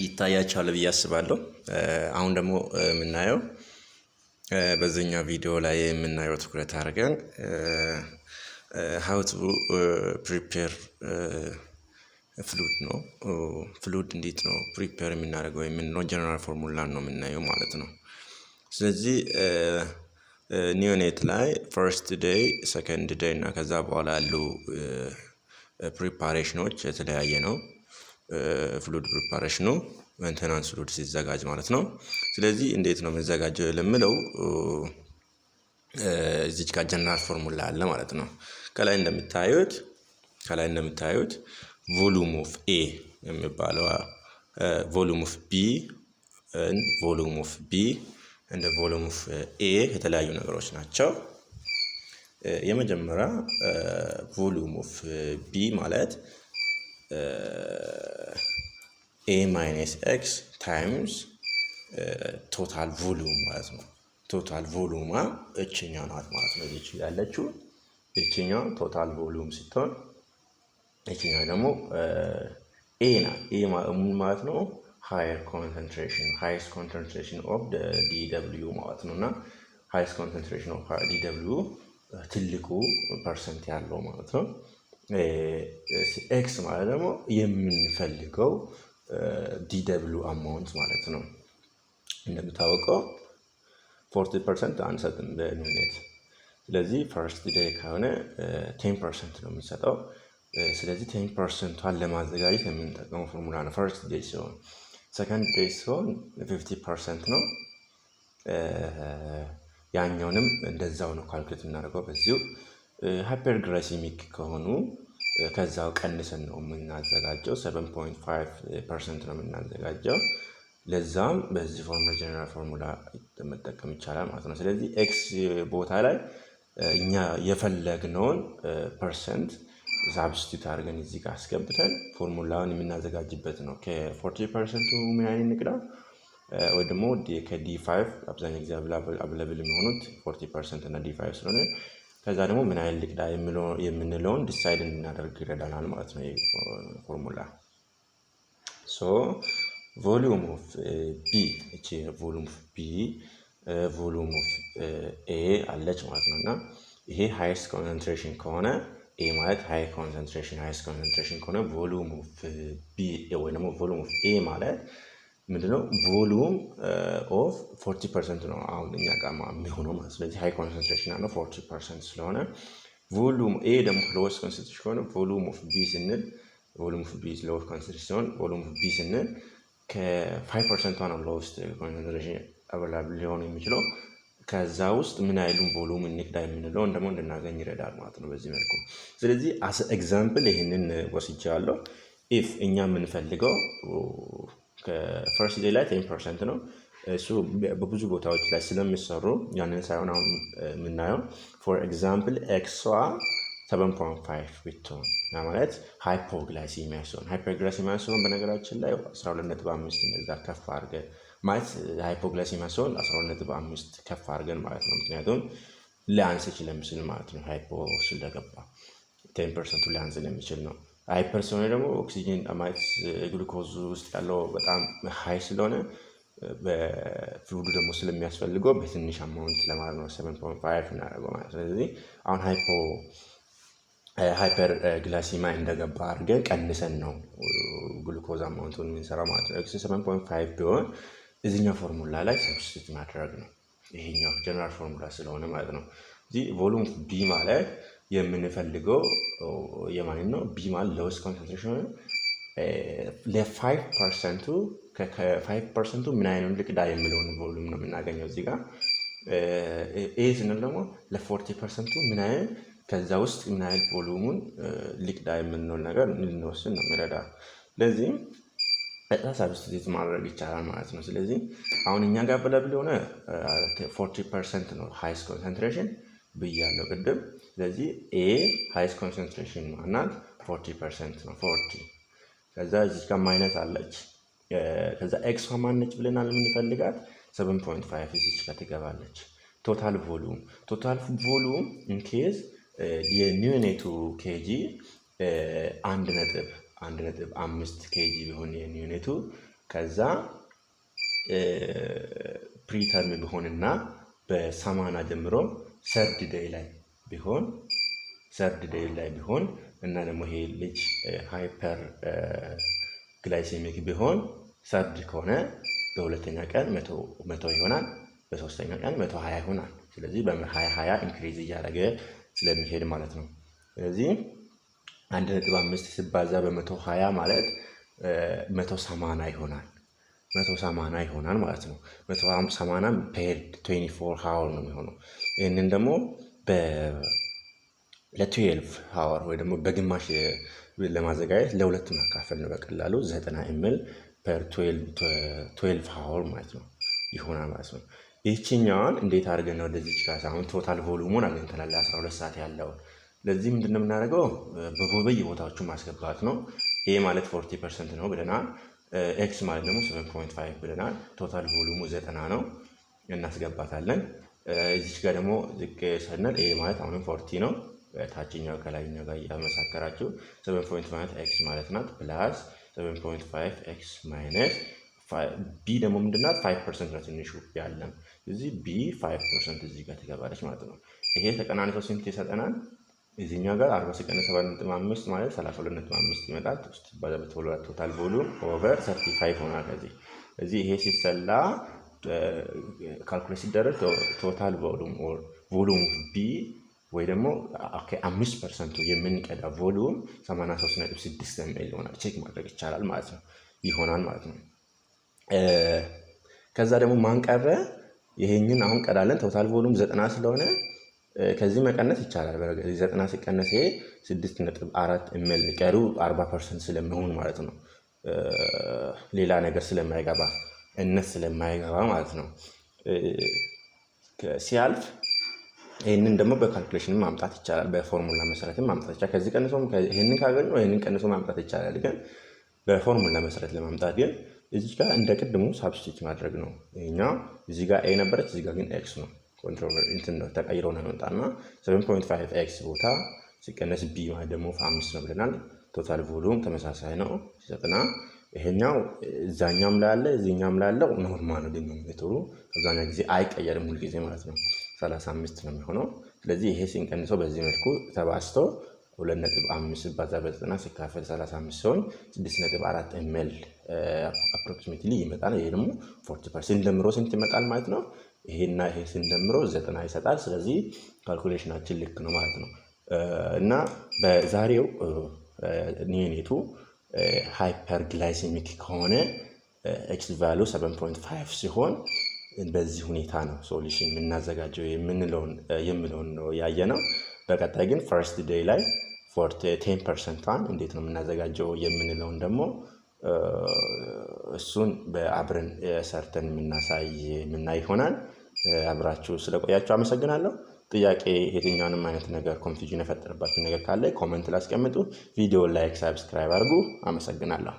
ይታያችኋል ብዬ አስባለሁ። አሁን ደግሞ የምናየው፣ በዚህኛው ቪዲዮ ላይ የምናየው ትኩረት አድርገን how to prepare fluid ነው። Fluid እንዴት ነው prepare የምናደርገው የምንለው general formula ነው የምናየው ማለት ነው። ስለዚህ neonate ላይ first day፣ second day እና ከዛ በኋላ ያሉ preparation ኖች የተለያየ ነው። Fluid preparation ኑ maintenance fluid ሲዘጋጅ ማለት ነው። ስለዚህ እንዴት ነው የሚዘጋጀው ለሚለው እዚች ጋር general formula አለ ማለት ነው። ከላይ እንደምታዩት volume of A የሚባለው፣ volume of B፣ volume of B and volume of A የተለያዩ ነገሮች ናቸው። የመጀመሪያ volume of B ማለት A minus X times total volume ማለት ነው። Total volume ሟ እችኛው ናት ማለት ነው። እዚች ያለችው እችኛው total volume ስትሆን እችኛው ደግሞ A ናት። A ማለት ነው higher concentration፣ highest concentration of DW ማለት ነው። እና highest concentration of DW ትልቁ percent ያለው ማለት ነው። X ማለት ደግሞ የምንፈልገው DW amount ማለት ነው። እንደሚታወቀው 40% አንሰጥም በ neonate። ስለዚህ first day ከሆነ 10% ነው የምንሰጠው። ስለዚህ 10 percent ቷን ለማዘጋጀት የምንጠቀመው ፎርሙላ ነው first day ሲሆን። Second day ሲሆን 50% ነው። ያኛውንም እንደዛው ነው calculate የምናደርገው በዚሁ። Hyperglycemic ከሆኑ ከዛው ቀንሰን ነው የምናዘጋጀው፣ 7.5% ነው የምናዘጋጀው። ለዛም በዚህ formula፣ general formula መጠቀም ይቻላል ማለት ነው። ስለዚህ X ቦታ ላይ እኛ የፈለግነውን percent substitute አድርገን እዚህ ጋር አስገብተን ፎርሙላውን የምናዘጋጅበት ነው። ከ 40 percent ቱ ምን ያህል እንቅዳ ወይ ደግሞ ከ D5፣ አብዛኛው ጊዜ available የሚሆኑት 40% እና D5 ስለሆነ ከዛ ደግሞ ምን ያህል ልቅዳ የምንለውን decide እንድናደርግ ይረዳናል ማለት ነው ይሄ formula። So volume of B፣ እቺ volume of B፣ volume of A አለች ማለት ነው። እና ይሄ highest concentration ከሆነ፣ A ማለት high concentration፣ highest concentration ከሆነ volume of B ወይ ደግሞ volume of A ማለት ምንድነው? Volume of 40% ነው አሁን እኛ ጋር የሚሆነው ማለት። ስለዚህ high concentration አለው 40% ስለሆነ፣ volume A ደግሞ lowest concentration ከሆነ volume of B ስንል፣ volume of B lowest concentration ሲሆን volume of B ስንል ከ5 percent ነው lowest concentration available ሊሆን የሚችለው፣ ከዛ ውስጥ ምን ያህሉን volume እንቅዳ የምንለውን ደግሞ እንድናገኝ ይረዳል ማለት ነው በዚህ መልኩ። ስለዚህ as example ይህንን ወስጃለሁ። If እኛ የምንፈልገው ከ first day ላይ 10% ነው። እሱ በብዙ ቦታዎች ላይ ስለሚሰሩ ያንን ሳይሆን አሁን የምናየው for example X ሷ 7.5 ብትሆን፣ ያ ማለት hypoglycemia ሲሆን፣ hyperglycemia ሲሆን በነገራችን ላይ 12.5 እንደዛ ከፍ አድርገን ማለት፣ hypoglycemia ሲሆን 12.5 ከፍ አድርገን ማለት ነው። ምክንያቱም ሊያንስ ስለሚችል ማለት ነው። Hypo ስለገባ 10 percent ቱ ሊያንስ ስለሚችል ነው። Hyper ሲሆን ደግሞ ኦክሲጂን ማለት ግሉኮዝ ውስጥ ያለው በጣም high ስለሆነ በ fluid ኡ ደግሞ ስለሚያስፈልገው በትንሽ amount ለማድረግ ነው 7.5 እናደርገው ማለት ነው። ስለዚህ አሁን hyperglycemia እንደገባ አድርገን ቀንሰን ነው glucose amount ኡን የምንሰራው ማለት ነው። X 7.5 ቢሆን እዚህኛው ፎርሙላ ላይ substitute ማድረግ ነው። ይሄኛው general formula ስለሆነ ማለት ነው። እዚህ volume B ማለት የምንፈልገው የማንን ነው? B ማለት lowest concentration ለ5 percent ቱ፣ ከ5 percent ቱ ምን አይነት ልቅዳ የሚለውን volume ነው የምናገኘው እዚህ ጋር። A ስንል ደግሞ ለ 40 percent ቱ ምን ያህል፣ ከዛ ውስጥ ምን ያህል volume ኡን ልቅዳ የምንለውን ነገር እንድንወስን ነው የሚረዳ። ስለዚህ ቀጥታ substitute ማድረግ ይቻላል ማለት ነው። ስለዚህ አሁን እኛ ጋር available የሆነ 40% ነው highest concentration ብያለሁ ቅድም። ስለዚህ A highest concentration ማናት? 40% ነው፣ 40። ከዛ እዚህ ጋር minus አለች። ከዛ X ማነች ብለናል የምንፈልጋት? 7.5 እዚች ጋር ትገባለች። Total volume in case የ neonate ቱ kg 1.5 kg ቢሆን የ neonate ቱ ከዛ preterm ቢሆንና በ80 ጀምሮ third day ላይ ቢሆን እና ደግሞ ይሄ ልጅ hyperglycemic ቢሆን፣ third ከሆነ በሁለተኛ ቀን 100 ይሆናል። በሶስተኛ ቀን 120 ይሆናል። ስለዚህ በ20 20 increase እያደረገ ስለሚሄድ ማለት ነው። ስለዚህ 1.5 ሲባዛ በ120 ማለት 180 ይሆናል። 180 ይሆናል ማለት ነው። 180 per 24 hour ነው የሚሆነው። ይህንን ደግሞ ለ12 hour ወይ ደግሞ በግማሽ ለማዘጋጀት ለሁለት ማካፈል ነው፣ በቀላሉ 90 ml per 12 hour ማለት ነው ይሆናል ማለት ነው። ይህችኛዋን እንዴት አድርገን ነው ወደዚች ጋር አሁን total volume ኡን አግኝተናል ለ12 ሰዓት ያለውን። ለዚህ ምንድን ነው የምናደርገው? በየቦታዎቹ ማስገባት ነው። A ማለት 40% ነው ብለናል። X ማለት ደግሞ 7.5 ብለናል። Total volume ኡ 90 ነው፣ እናስገባታለን። እዚች ጋር ደግሞ ዝቅ ስንል A ማለት አሁንም 40 ነው። ታችኛው ከላይኛው ጋር እያመሳከራችሁ 7.5 X ማለት ናት፣ plus 7.5 X minus B ደግሞ ምንድናት? 5% ነው ትንሹ ያለን። እዚህ B 5% እዚህ ጋር ትገባለች ማለት ነው። ይሄ ተቀናንሶ ስንት ይሰጠናል? እዚህኛው ጋር 40 ሲቀነስ 7.5 ማለት 32.5 ይመጣል። ውስጥ total volume over 35 ሆናል። ከዚህ እዚህ ይሄ ሲሰላ calculate ሲደረግ total volume or volume B ወይ ደግሞ 5% ኡ የምንቀዳ volume 83.6 ml ይሆናል። Check ማድረግ ይቻላል ማለት ነው፣ ይሆናል ማለት ነው። ከዛ ደግሞ ማን ቀረ? ይሄኝን አሁን ቀዳለን፣ total volume 90 ስለሆነ ከዚህ መቀነስ ይቻላል። 90 ሲቀነስ ይሄ 6.4 ml፣ ቀሪው 40% ስለሚሆን ማለት ነው። ሌላ ነገር ስለማይገባ፣ እነት ስለማይገባ ማለት ነው። ሲያልፍ ይህንን ደግሞ በ calculation ማምጣት ይቻላል። በፎርሙላ መሰረትም ማምጣት ይቻላል። ከዚህ ቀንሶ ይህንን ካገኙ ይህንን ቀንሶ ማምጣት ይቻላል። ግን በፎርሙላ መሰረት ለማምጣት ግን እዚህ ጋር እንደ ቅድሙ substitute ማድረግ ነው። ይሄኛው እዚህ ጋር A ነበረች፣ እዚህ ጋር ግን X ነው። Control እንትን ነው፣ ተቀይሮ ነው የመጣና 7.5 X ቦታ ሲቀነስ B ማለት ደግሞ 5 ነው ብለናል። Total volume ተመሳሳይ ነው 90። ይሄኛው እዛኛውም ላይ አለ፣ እዚህኛውም ላይ ያለው normal ነው። Denominator ኡ አብዛኛው ጊዜ አይቀየርም፣ ሁል ጊዜ ማለት ነው፣ 35 ነው የሚሆነው። ስለዚህ ይሄ ሲንቀንሰው በዚህ መልኩ ተባዝቶ 2.5 ሲባዛ በ90 ሲካፈል 35 ሲሆን 6.4 ml approximately ይመጣል። ይሄ ደግሞ 40% ደምሮ ስንት ይመጣል ማለት ነው? ይሄና ይሄ ስንደምሮ 90 ይሰጣል። ስለዚህ calculation ኣችን ልክ ነው ማለት ነው። እና በዛሬው neonate ኡ hyperglycemic ከሆነ X value 7.5 ሲሆን በዚህ ሁኔታ ነው solution የምናዘጋጀው የሚለውን ነው ያየነው። በቀጣይ ግን first day ላይ 10% ቷን እንዴት ነው የምናዘጋጀው የምንለውን ደግሞ እሱን በአብረን ሰርተን የምናሳይ የምናይ ይሆናል። አብራችሁ ስለቆያችሁ አመሰግናለሁ። ጥያቄ፣ የትኛውንም አይነት ነገር confusion የፈጠረባችሁ ነገር ካለ comment ላይ አስቀምጡ። ቪዲዮ like፣ subscribe አድርጉ። አመሰግናለሁ።